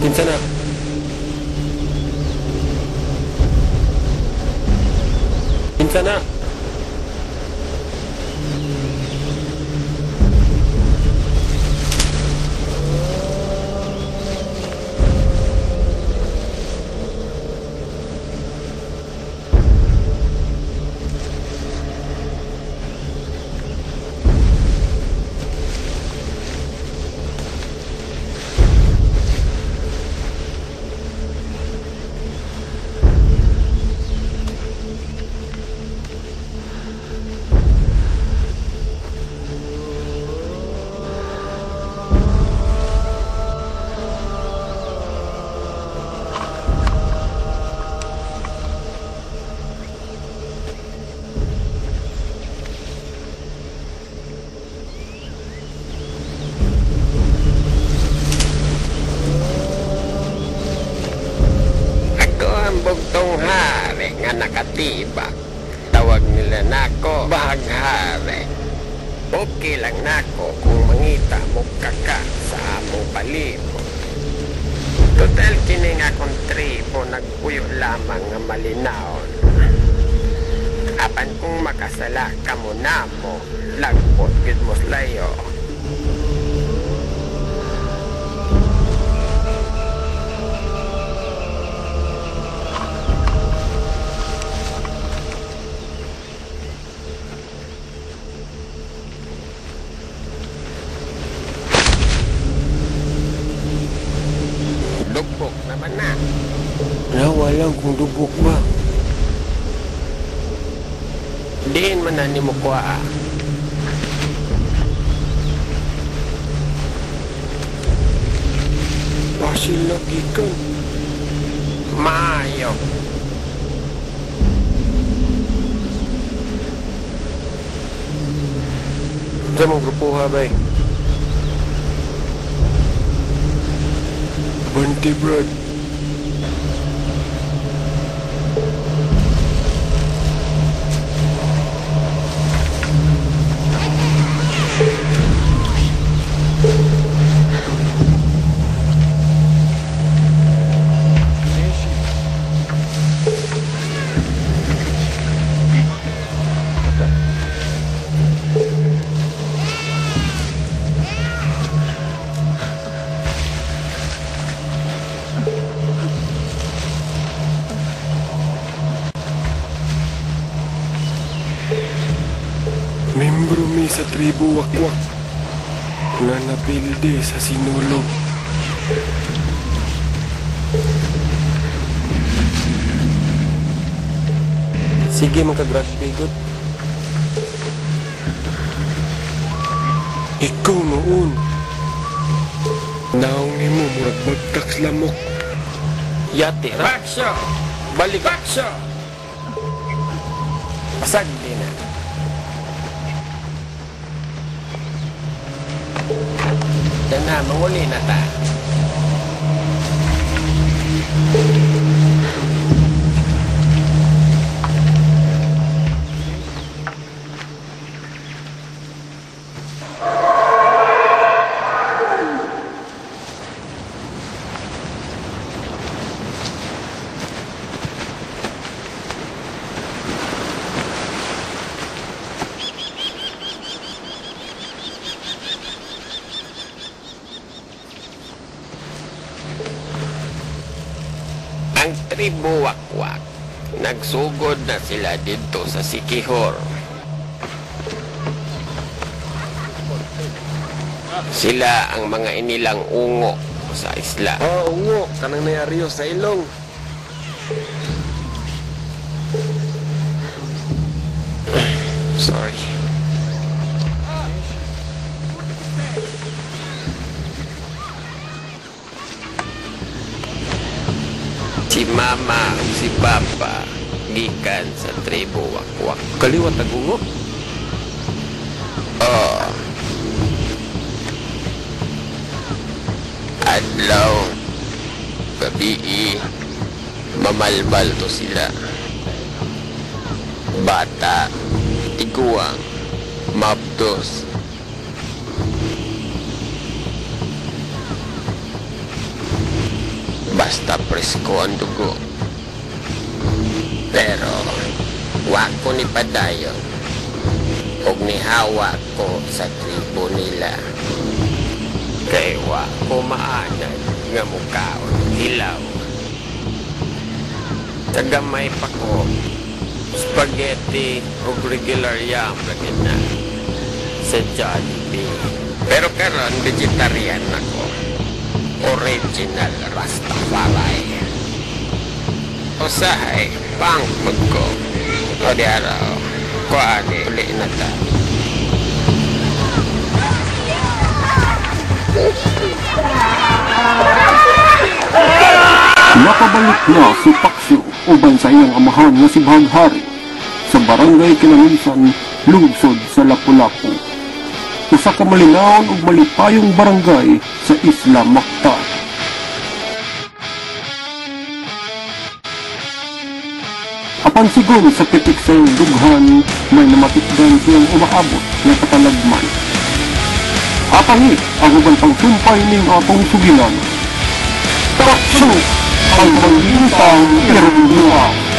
Kinsa na? Kinsa na? Bugtong hari nga nakatibak. Tawag nila nako bahaghari. Okay lang nako kung mangita mo kaka sa among palibot. Total kini nga akong tribo nagpuyo lamang nga malinaon. Apan kung makasala kamo namo, lagpot gid mo layo. Lubok naman na. Nawa lang kung lubok ba. Diin man na ni mo kuha. Basil na gikan. Maayo. Sa mong grupo ha, bay? Bunty Brad. Membro mi sa tribo Wakwak na napilde sa Sinulog. Sige magka-gragbe gud. Ikaw noon. Naong nimo murag bagtak sa lamok. Yati ra. Baksyo! Balik. Baksyo! Pasag din na. Dana, manguli na ta. Ang tribo Wakwak, nagsugod na sila dito sa Sikihor. Sila ang mga inilang ungo sa isla. Oh, ungo, kanang nayariyo sa ilong. Sorry. Si mama ug si papa gikan sa tribo Wakwak. Kaliwat ang ungo. Oh. Adlaw, gabii, mamalbal to sila. Bata, tiguang, mabdos. Basta presko ang dugo. Pero, wa ko ni padayon og nihawa ko sa tribo nila. Kay wa ko maanad nga mukaon hilaw. Sa gamay pa ko, spaghetti ug regular yam lagi na sa Jollibee. Pero karon vegetarian ako. Original Rastafari. Usahay, pang ko. O di araw, kuani, uli na ta. Nakabalik na si Paksyo uban sa iyang amahan nga si Bahaghari sa barangay Kinamisan, lungsod sa Lapu-Lapu. Usa ka malinawon ug malipayong barangay sa Isla Mactan. Apan sigon sa pitik sa iyang dughan, may namatikdan siyang umaabot nga katalagman. Apangi ang uban pang sumpay ning atong sugilan. Paksyo ang manggintang irundua.